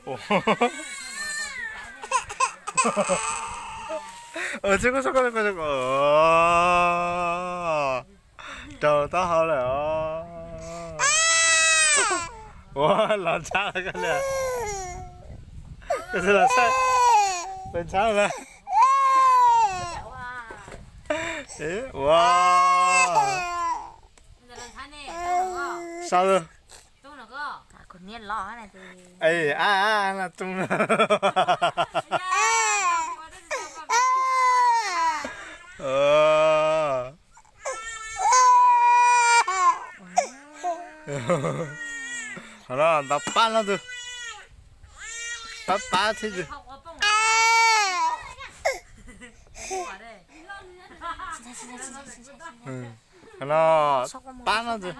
Ua, tsis koj, koj, koj, raug taub hau lawm os. Ua, los ntshab lawm koj li. Koj tsis los saib, los ntshab lawm. Ua, sau. Ab, ab, no tub. Qhov no ntaus pab no tus, pab pab thiab tus. Qhov no pab no tus.